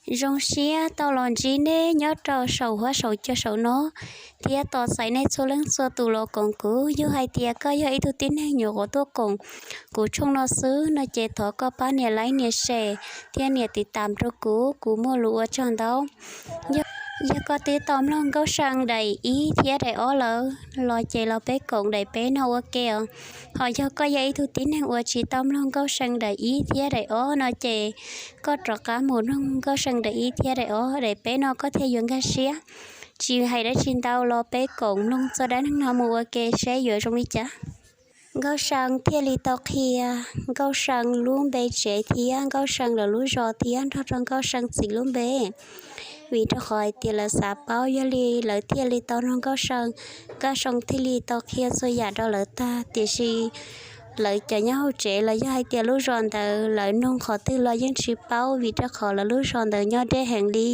Zoo siab tau los ntsib nej nyob rau saum huab saum cua saum no, thiab tos txais nej txhua leej txhua tus los koom kuv. Yog hais tias koj yog ib tug tib neeg nyuam qhuav tuaj koom kuv tshooj no xwb no ces thov koj pab nias like nias share thiab nias tiv tam rau kuv, kuv muaj lus ua tsaug ntau. Yog koj twb tau mloog Nkauj See daim ib thiab daim ob lawm los ces los peb koom daim peb no ua ke os. Ho yog koj yog ib tug tib neeg uas tsis tau mloog Nkauj See daim ib thiab daim ob no ces koj rov qab mus mloog Nkauj See daim ib thiab daim ob, daim peb no koj thiaj yuav nkag siab. Tsis hais dab tsi ntau los peb koom mloog txoj dab neeg no mus ua ke seb yuav zoo li cas. Nkauj See thiaj li tau qhia Nkauj See lub npe tsev thiab Nkauj See lawv lub zos thiab nrog rau Nkauj See txiv lub npe. Vim rau qhov hais tias lawv xav paub, yog li lawv thiaj li tau nrog Nkauj See, Nkauj See thiaj li tau qhia txhua yam rau lawv tag. Tiam sis lawv cov nyob hauv tsev los yog hais tias lub zos ntawd lawv nug qhov twg los yeej tsis paub, vim rau qhov lawv lub zos ntawd nyob deb heev li.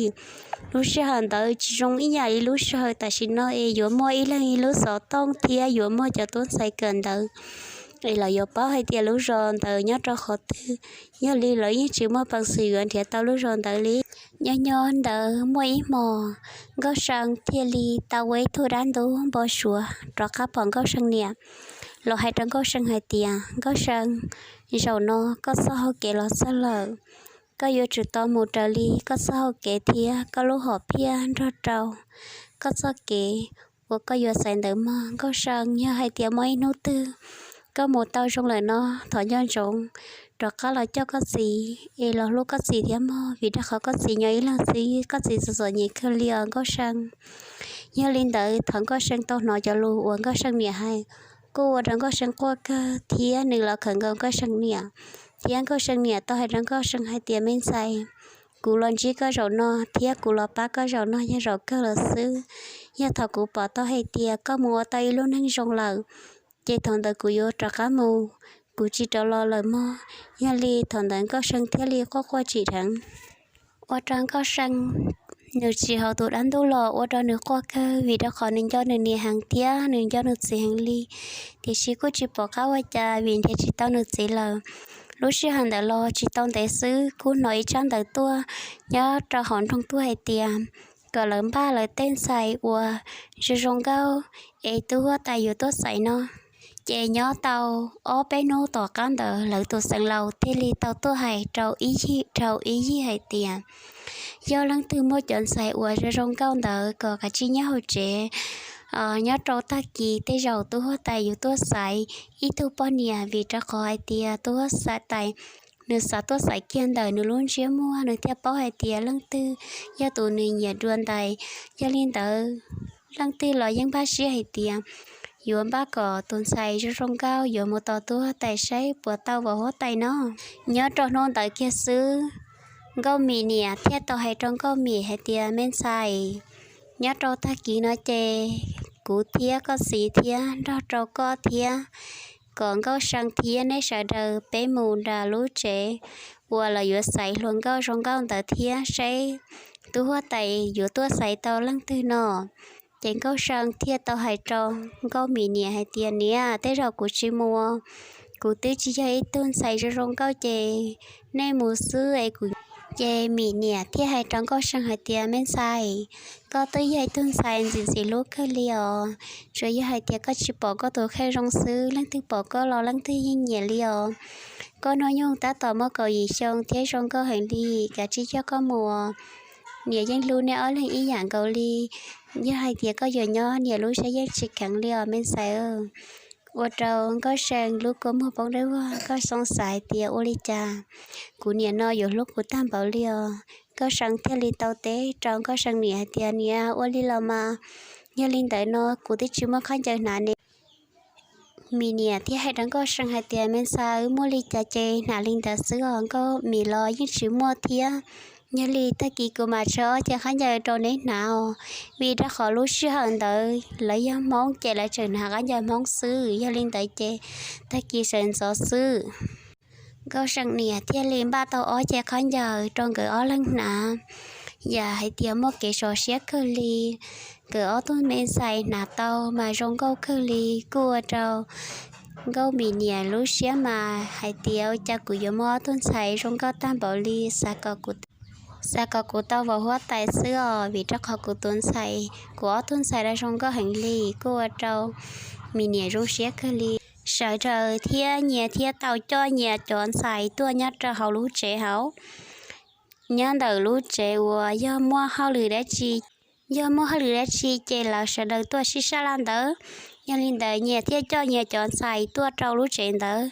Lub sij hawm ntawd tsis zoo ib yam li lub sij hawm tam sim no es yuav muaj ib leeg ib lub xov tooj thiab yuav muaj cov tub ntxhais kawm ntawv es lawv yuav paub hais tias lub zos ntawd nyob rau qhov twg. Yog li lawv yeej tsis muaj peev xwm yuav nrhiav tau lub zos ntawd li. Nyob nyob ntawd muaj ib hmos, Nkauj See thiaj li tau ua ib tug dab ntub npau suav rov qab pom Nkauj See niam los hais rau Nkauj See hais tias, Nkauj See, zaum no koj txoj hau kev los txog lawm. Koj yuav tsum tau mus raws li koj txoj hau kev thiab koj lub hom phiaj nrog rau koj txoj kev uas koj yuav xaiv ntawd mog. Nkauj See, yog hais tias muaj ib hnub twg koj mus tau zoo lawm no, thov nco ntsoov rov qab los coj koj txiv es los hlub koj txiv thiab mog, vim rau qhov koj txiv nyob ib leeg xwb, koj txiv txom txom nyem kawg li os Nkauj See. Yog li ntawd thaum Nkauj See tau hnov cov lus uas Nkauj See niam hais, kuj ua rau Nkauj See quaj kawg thiab nws los khawm nkaus Nkauj See niam. Thiab Nkauj See niam tau hais rau Nkauj See hais tias, me ntxhais, kuv los ntsib koj zaum no thiab kuv los pab koj zaum no yog zaum kawg lawm xwb. Yog thaum kuv pom tau hais tias koj mus ua tau ib lub neej zoo lawm, ces thaum ntawd kuv yuav rov qab mus, kuv tsis rov los lawm mog. Yog li thaum ntawd Nkauj See thiaj li quaj quaj tsim dheev. Ua rau Nkauj See nws tsis haus tus dab ntub los ua rau nws quaj kawg, vim rau qhov nws nco nws niam heev thiab nws nco nws txiv heev li. Tiam sis kuj tsis pom qab ua cas vim nrhiav tsis tau nws txiv lawm. Lub sij hawm ntawd los tsis tau ntev xwb kuj hnov ib tsab ntawv tuaj nyob rau hauv nroog tuaj hais tias kom lawv npaj lawv tej ntxhais uas zoo zoo nkauj es tub huab tais yuav tuaj xaiv no. Ces nyob tau ob peb hnub tom qab ntawd lawv tus xeev laus thiaj li tau tuaj hais rau ib yig rau ib yig hais tias, yog leej twg muaj cov ntxhais uas zoo zoo nkauj ntawd kom kav tsij nyob hauv tsev, nyob rau tag kis tej zaum tub huab tais yuav tuaj xaiv ib tug poj niam, vim rau qhov hais tias tub huab tais nws xav tuaj xaiv kiag ntawm nws lub ntsiab muag, nws thiaj paub hais tias leej twg yog tus nws nyiam dua ntais. Yog li ntawd, leej twg los yeej npaj siab hais tias yuav npaj kom tus ntxhais zoo zoo nkauj yuav mus tos tub huab tais saib puas tau vauv huab tais no. Nyob rau hnub ntawd kiag xwb, Nkauj Mim niam thiaj tau hais rau Nkauj Mim hais tias, me ntxhais, nyob rau tag kis no ces kuv thiab koj txiv thiab nrog rau koj thiab kom Nkauj See thiab nej sawv daws peb mus nram lub tsev uas lawv yuav xaiv hluas nkauj zoo nkauj ntawd thiab saib tub huab tais yuav tuaj xaiv tau leej twg no. Ces Nkauj See thiaj tau hais rau Nkauj Mim niam hais tias, niam, tej zaum kuv tsis mus, kuv twb tsis yog ib tug ntxhais zoo zoo nkauj ces nej mus xwb es kuv. Ces Mim niam thiaj hais rau Nkauj See hais tias, me ntxhais, koj twb yog ib tug ntxhais ntxim ntxim hlub kawg li os, tsuas yog hais tias koj tsis pom koj tus kheej zoo xwb, leej twg pom koj los leej twg yeej nyiam li os. Koj hnub nyoog tab tom muaj kaum yim xyoo thiab zoo nkauj heev li, kav tsij coj koj mus os. Niam yeej hlub nej ob leeg ib yam nkaus li, yog hais tias koj yuav nyob niam lub siab yeej tsis kheev li os me ntxhais. Ua rau Nkauj See lub kua muag poob dawb vog, Nkauj See xav hais tias ua li cas kuv niam no yuav hlub kuv tag npaum li os. Nkauj See thiaj li tau teb rau Nkauj See niam hais tias, niam, ua li los mas, yog li ntawd no kuv twb tsis muaj khaub ncaws hnav ne. Mim niam thiaj hais rau Nkauj See hais tias, me ntxhais, muaj li cas ces hnav li ntawd xwb os, Nkauj Mim los yeej tsis muaj thiab. Yog li tag kis kuv mam tso ob ce khaub ncaws rau neb hnav os, vim rau qhov lub sij hawm ntawd lawv yog Hmoob ces lawv tseem hnav khaub ncaws Hmoob xwb, yog li ntawd ces tag kis sawv ntxov xwb. Nkauj See niam thiaj li npaj tau ob ce khaub ncaws rau nkawd ob leeg hnav, yam hais tias muaj kev sov siab kawg li. Nkawd ob tug me ntxhais hnav tau mas zoo nkauj kawg li, kuj ua rau Nkauj Mim niam lub siab mas hais tias, ua cas kuv yuav muaj ob tug ntxhais zoo nkauj tag npaum li, xav kom kuv Xav kom kuv tau vauv huab tais xwb os, vim rau qhov kuv tus ntxhais, kuv ob tug ntxhais lawv zoo nkauj heev li, kuj ua rau me niam zoo siab kawg li. Sawv daws thiab nyias thiaj tau coj nyias cov ntxhais tuaj nyob rau hauv lub tsev hauv. Nyob ntawm lub tsev uas yog muaj hauj lwm dab tsi, yog muaj hauj lwm dab tsi ces lawv sawv daws tuaj sib sab laj ntawd. Yog li ntawd nyias thiaj coj nyias cov ntxhais tuaj rau lub tsev ntawd.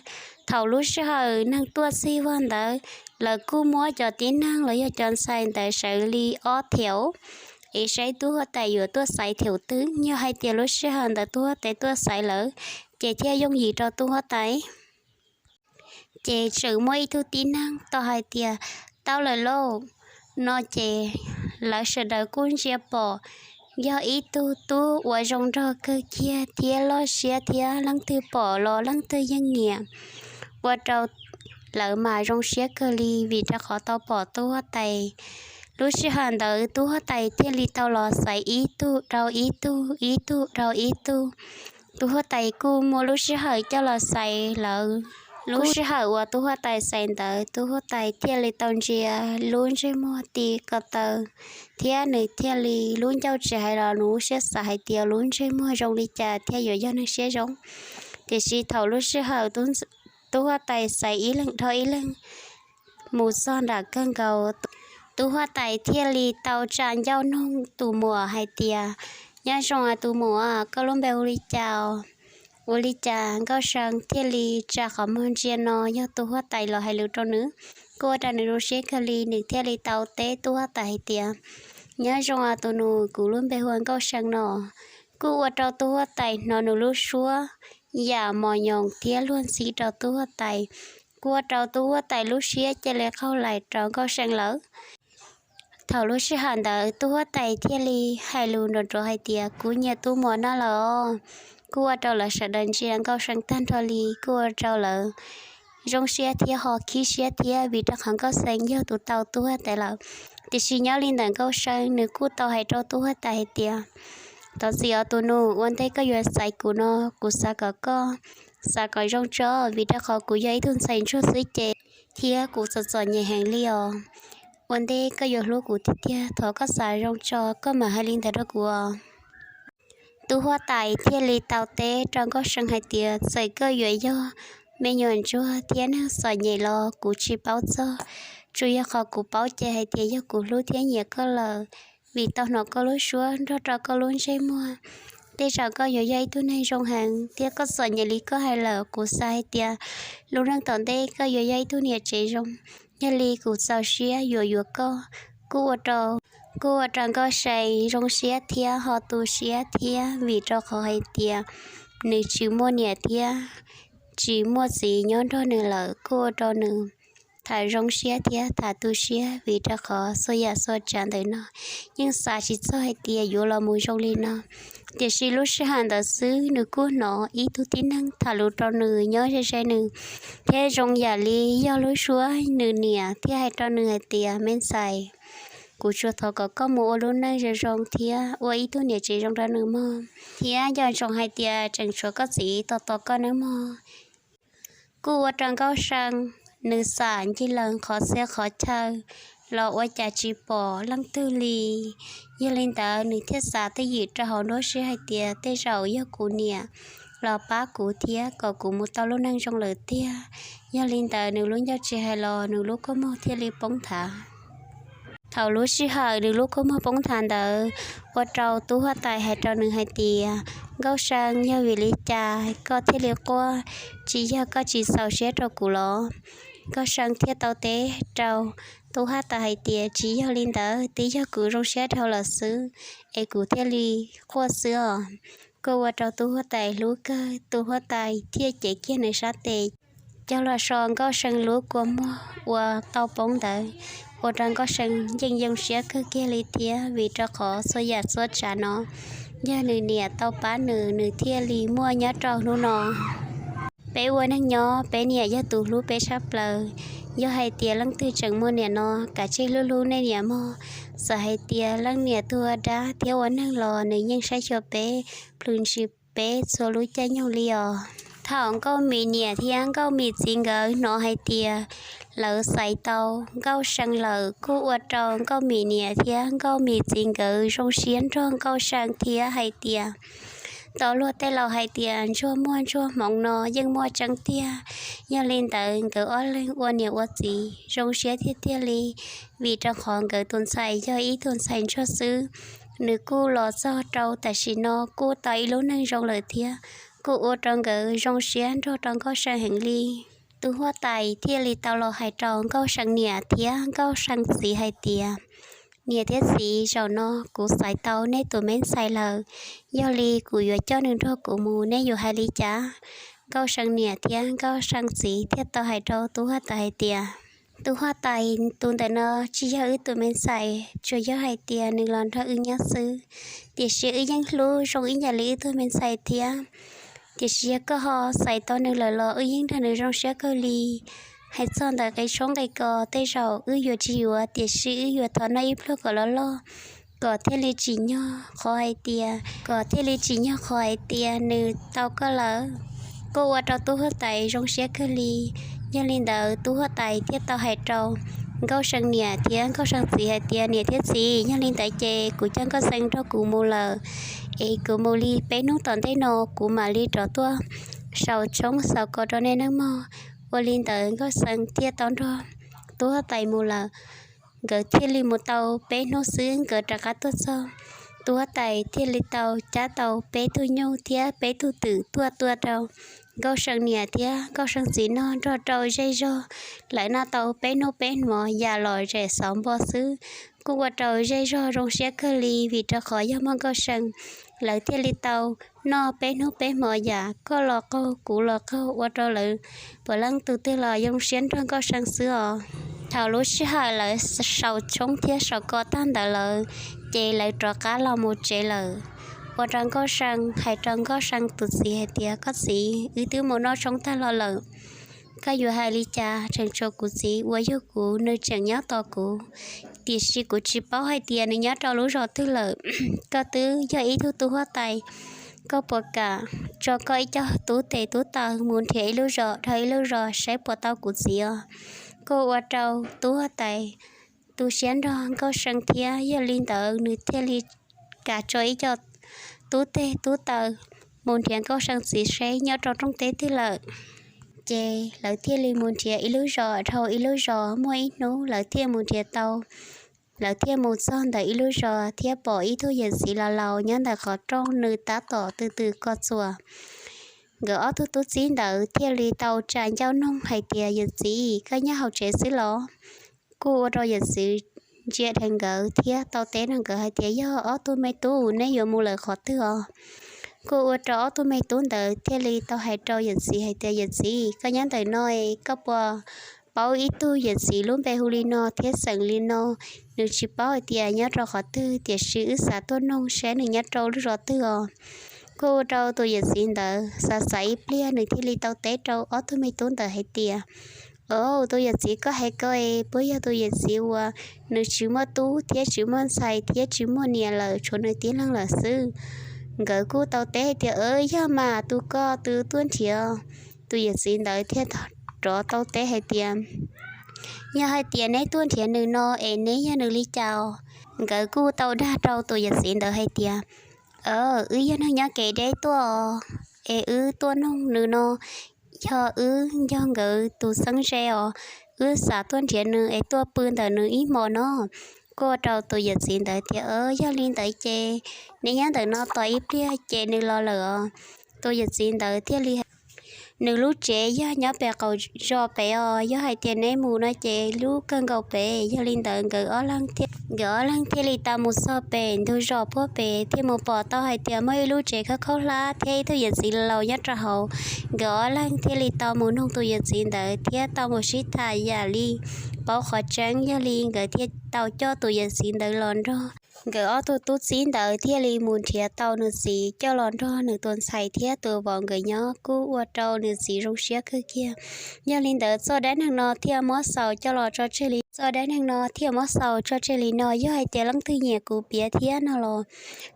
Thaum lub sij hawm neeg tuaj txhij vog ntawd, lawv kuj muab cov tib neeg los yog cov ntxhais ntawd sawv li ob theum, es saib tub huab tais yuav tuaj xaiv theum twg. Yog hais tias lub sij hawm ntawd tub huab tais tuaj xaiv lawm, ces thiaj yooj yim rau tub huab tais. Ces tseem muaj ib tug tib neeg tau hais tias, tau lawm lauj, no ces lawv sawv daws kuj ntsia pom yog ib tug tub uas zoo nraug kawg kiag thiab loj siab thiab leej twg pom los leej twg yeej nyiam, ua rau lawv mas zoo siab kawg li vim rau qhov tau pom tub huab tais. Lub sij hawm ntawd tub huab tais thiaj li tau los xaiv ib tug dhau ib tug, ib tug dhau ib tug. Tub huab tais kuj muaj lub sij hawm coj los xaiv lawv. Lub sij hawm uas tub huab tais xaiv ntawd, tub huab tais thiaj li tau ntsia lub ntsej muag ti ko taw, thiab nws thiaj li lub ncauj tsis hais los nws lub siab xav hais tias lub ntsej muag zoo li cas thiaj yuav yog neeg siab zoo. Tiam sis thaum lub sij hawm tub huab tais xaiv ib leeg dhau ib leeg mus txog nram kawg nkaus, tub huab tais thiaj li tau tsa ncauj nug tus muam hais tias, nyob zoo tus muam, koj lub npe hu li cas? Ua li cas Nkauj See thiaj li tsa qhov muag ntsia no yog tub huab tais los hais lus rau nws? Kuj ua rau nws zoo siab kawg li, nws thiaj li tau teb tub huab tais hais tias, nyob zoo tus nus, kuv lub npe hu ua Nkauj See no. Kuj ua rau tub huab tais hnov nws lub suab yam mos nyoos thiab luag ntxhi rau tub huab tais, kuj ua rau tub huab tais lub siab cia li qaug lais rau Nkauj See lawm. Thaum lub sij hawm ntawd tub huab tais thiaj li hais lus nrov nrov hais tias, kuv nyiam tus muam no lawm os. Kuj ua rau lawv sawv daws ntsia Nkauj See tag nrho li, kuj ua rau lawv zoo siab thiab ho khib siab thiab vim rau qhov Nkauj See yog tus tau tub huab tais lawm. Tiam sis nyob li ntawm Nkauj See nws kuj tau hais rau tub huab tais hais tias, thov txim os tus nus, ua ntej koj yuav xaiv kuv no, kuv xav kom koj xav kom zoo tso, vim rau qhov kuv yog ib tug ntxhais ntsuag xwb ces, thiab kuv txom txom nyem heev li os. Ua ntej koj yuav hlub kuv tiag tiag, thov koj xav zoo tso koj mam hais li ntawd rau kuv os. Tub huab tais thiaj li tau teb rau Nkauj See hais tias, txawm koj yuav yog me nyuam ntsuag thiab neeg txom nyem los kuv tsis paub txog, tsuas yog qhov kuv paub ces hais tias yog kuv hlub thiab nyiam koj lawm, vim tau hnov koj lub suab nrog rau koj lub ntsej muag, tej zaum koj yuav yog ib tug neeg zoo heev thiab koj txom nyem li koj hais lawm. Kuv xav hais tias lub neej tom ntej koj yuav yog ib tug niam tsev zoo, yog li kuv txaus siab yuav yuav koj. Kuj ua rau, kuj ua rau Nkauj See zoo siab thiab ho tu siab thiab vim rau qhov hais tias nws tsis muaj niam thiab tsis muaj txiv nyob nrog nws lawm, kuj ua rau nws tham zoo siab thiab tham tu siab vim rau qhov txhua yam txhua tsav ntawm no yeej xav tsis txog hais tias yuav los mus zoo li no. Tiam sis lub sij hawm ntawd xwb nws kuj hnov ib tug tib neeg tham lus rau nws nyob ze ze nws, thiab zoo yam li yog lub suab nws niam thiab hais rau nws hais tias, me ntxhais, kuv tsuas thov kom koj mus ua lub neej zoo zoo thiab ua ib tug niam tsev zoo rau nws mog, thiab nco ntsoov hais tias tseem tshuav koj txiv tos tos koj nawb mog. Kuj ua rau Nkauj See nws xam ncig lees qhov txhia qhov chaw los ua cas tsis pom leej twg li. Yog li ntawd nws thiaj xav twj ywm rau hauv nruab siab hais tias tej zaum yog kuv niam los pab kuv thiab kom kuv mus tau lub neej zoo lawm tiag. Yog li ntawd nws lub ncauj tsis hais los nws lub kua muag thiaj li poob nthav. Thaum lub sij hawm nws lub kua muag poob nthav ntawd, ua rau tub huab tais hais rau nws hais tias, Nkauj See, yog vim li cas koj thiaj li quaj? Tsis yog koj tsis txaus siab rau kuv los? Nkauj See thiaj tau teb rau tub huab tais hais tias, tsis yog li ntawd, twb yog kuv zoo siab dhau lawm xwb es kuv thiaj li quaj xwb os. Kuj ua rau tub huab tais hlub kawg, tub huab tais thiaj cev kiag nws sab tes coj los so Nkauj See lub kua muag uas tau poob ntawd, ua rau Nkauj See yeej yoo siab kawg kiag li thiab vim rau qhov txhua yam txhua tsav no yog nws niam tau pab nws, nws thiaj li muaj nyob rau hnub no. Peb ua neeg nyob peb niam yog tus hlub peb tshaj plaws. Yog hais tias leej twg tseem muaj niam no, kav tsij hlub hlub nej niam mog. Txawm hais tias leej niam tuag dab thiab ua neeg los nws yeej saib xyuas peb, plhws ntshis peb txhua lub caij nyoog li os. Thaum Nkauj Mim niam thiab Nkauj Mim txiv nkawd hnov hais tias lawv xaiv tau Nkauj See lawm, kuj ua rau Nkauj Mim niam thiab Nkauj Mim txiv nkawd zoo siab nrog Nkauj See thiab hais tias, tau luag tej laus hais tias ntsuag muaj ntsuag hmoov no yeej muaj tseeb tiag. Yog li ntawd nkawd ob leeg ua niam ua txiv zoo siab tiag tiag li, vim rau qhov nkawd tus ntxhais yog ib tug ntxhais ntsuag xwb, nws kuj los txog rau tam sim no kuj tau ib lub neej zoo lawm thiab, kuj ua rau nkawd zoo siab nrog rau Nkauj See heev li. Tus huab tais thiaj li tau los hais rau Nkauj See niam thiab Nkauj See txiv hais tias, niam thiab txiv, zaum no kuv xaiv tau nej tus me ntxhais lawm, yog li kuv yuav coj nws nrog kuv mus, nej yuav hais li cas? Nkauj See niam thiab Nkauj See txiv thiaj tau hais rau tus huab tais hais tias, tus huab tais, tus ntawm no tsis yog wb tus me ntxhais, tsuas yog hais tias nws los nrog wb nyob xwb, tiam sis wb yeej hlub zoo ib yam li wb tus me ntxhais thiab. Tiam sis yog koj ho xaiv tau nws lawm los wb yeej nrog nws zoo siab kawg li. Hais txog ntawm qe tshoob nqe kos tej zaum wb yuav tsis yuav, tiam sis wb yuav thov noj ib pluag kom loj loj, kom thiaj li tsim nyog qhov hais tias, kom thiaj li tsim nyog qhov hais tias nws tau koj lawm. Kuj ua rau tub huab tais zoo siab kawg li. Yog li ntawd tub huab tais thiaj tau hais rau Nkauj See niam thiab Nkauj See txiv hais tias, niam thiab txiv, yog li ntawd ces kuv coj Nkauj See nrog kuv mus lawm, es kuv mus li peb hnub tom ntej no kuv mam li rov tuaj sau tshoob xaus kos rau nej nawb mog. Ua li ntawd Nkauj See thiaj tau nrog tub huab tais mus lawm. Nkawd thiaj li mus tau peb hnub xwb nkawd rov qab tuaj txog. Tub huab tais thiaj li tau cab tau peb tug nyuj thiab peb tug twm tuaj tua rau Nkauj See niam thiab Nkauj See txiv noj nrog rau zej zog. Lawv noj tau peb hnub peb hmo yam los zem xauv npo xwb, kuj ua rau zej zog zoo siab kawg li vim rau qhov yog muaj Nkauj See. Lawv thiaj li tau noj peb hnub peb hmo yam koj los qaug kuv los qaug ua rau lawv puav leej tus twg los zoo siab nrog Nkauj See xwb os. Thaum lub sij hawm lawv sau tshoob thiab sau kos tag ntawd lawm, ces lawv rov qab los mus tsev lawm. Ua rau Nkauj See hais rau Nkauj See tus txiv hais tias, koj txiv, wb twb mus noj tshoob tag los lawm, koj yuav hais li cas? Tseem tshuav kuv txiv uas yog kuv, nws tseem nyob tos kuv, tiam sis kuv tsis paub hais tias nws nyob rau lub zos twg lawm. Koj twb yog ib tug tub huab tais, koj puas kam tso koj ib co tub tes tub taw mus nrhiav ib lub zos dhau ib lub zos saib puas tau kuv txiv os? Kuj ua rau tub huab tais tu siab nrog Nkauj See thiab, yog li ntawd nws thiaj li kam tso ib co tub tes tub taw mus nrhiav Nkauj See txiv seb nyob rau rooj teb twg lawm. Ces lawv thiaj li mus nrhiav ib lub zos dhau ib lub zos, muaj ib hnub lawv thiaj mus nrhiav tau. Lawv thiaj mus txog ntawm ib lub zos thiab pom ib tug yawm txiv laus laus nyob ntawm qhov rooj, nws tab tom tws tws koj txuas. Nkawd ob tug tub txib ntawd thiaj li tau tsa ncauj noog hais tias, yawm txiv, koj nyob hauv tsev xwb los? Kuj ua rau yawm txiv ntsia dheev nkawd thiab tau teb rau nkawd hais tias, yog ob tug me tub, neb yuav mus lawm qhov twg os? Kuj ua rau ob tug me tub ntawd thiaj li tau hais rau yawm txiv hais tias, yawm txiv, koj nyob ntawm no, koj puas paub ib tug yawm txiv lub npe hu li no thiab xeem li no? Nws tsis paub hais tias nyob rau qhov twg, tiam sis wb xav tuaj noog saib nws nyob rau lub zos twg os. Kuj ua rau tus yawm txiv ntawd xav xav ib pliag, nws thiaj li tau teb rau ob tug me tub ntawd hais tias, o, tus yawm txiv koj hais ko es puas yog tus yawm txiv uas nws tsis muaj tub thiab tsis muaj ntxhais thiab tsis muaj niam lawm, tshuav nws tib leeg lawm xwb? Nkawd kuj tau teb hais tias, yog mas, tus koj twb tuaj nrhiav. Tus yawm txiv ntawd thiaj rov tau teb hais tias, yog hais tias neb tuaj nrhiav nws no es neb yog nws li cas? Nkawd kuj tau dag rau tus yawm txiv ntawd hais tias, wb yog neeg nyob kev deb tuaj es wb tuaj noog nws no, yog wb yog nkawd tus xeeb ze os, wb xav tuaj nrhiav nws es tuaj pw ntawm nws ib hmos no. Kuj ua rau tus yawm txiv ntawd tias, yog li ntawd ces neb nyob ntawm no tos ib pliag ces nws los lawm os. Tus yawm txiv ntawd thiaj li, nws lub tsev yog nyob pem qaum zos pem os, yog hais tias neb mus no ces lub kawg nkaus pem. Yog li ntawd nkawd ob leeg thiaj li tau mus txog pem ntug zos puag pem thiaj mus pom tau hais tias muaj ib lub tsev khaub khaub hlab thiab ib tug yawm txiv laus nyob rau hauv. Nkawd ob leeg thiaj li tau mus noog tus yawm txiv ntawd thiab tau mus sib tham yam li paub qhov tseeb, yog li nkawd thiaj tau coj tus yawm txiv ntawd los nrog Nkawd ob tug tub txib ntawd thiaj li mus nrhiav tau nws txiv coj los nrog nws tus ntxhais thiab tus vauv nkawd nyob, kuj ua rau nws txiv zoo siab kawg kiag. Yog li ntawd txoj dab neeg no thiaj muab xaus coj los tso tseg li, txoj dab neeg no thiaj muab xaus tso tseg li no. Yog hais tias leej twg nyiam kuv piav thiab no los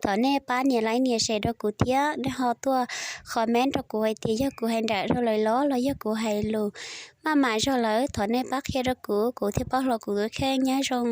thov nej pab nias like nias share rau kuv thiab, nej ho tuaj comment rau kuv hais tias yog kuv hais nrawm zog lawm los los yog kuv hais lus maj mam zog lawm, thov nej pab qhia rau kuv, kuv thiaj paub hlo kuv tus kheej. Nyob zoo.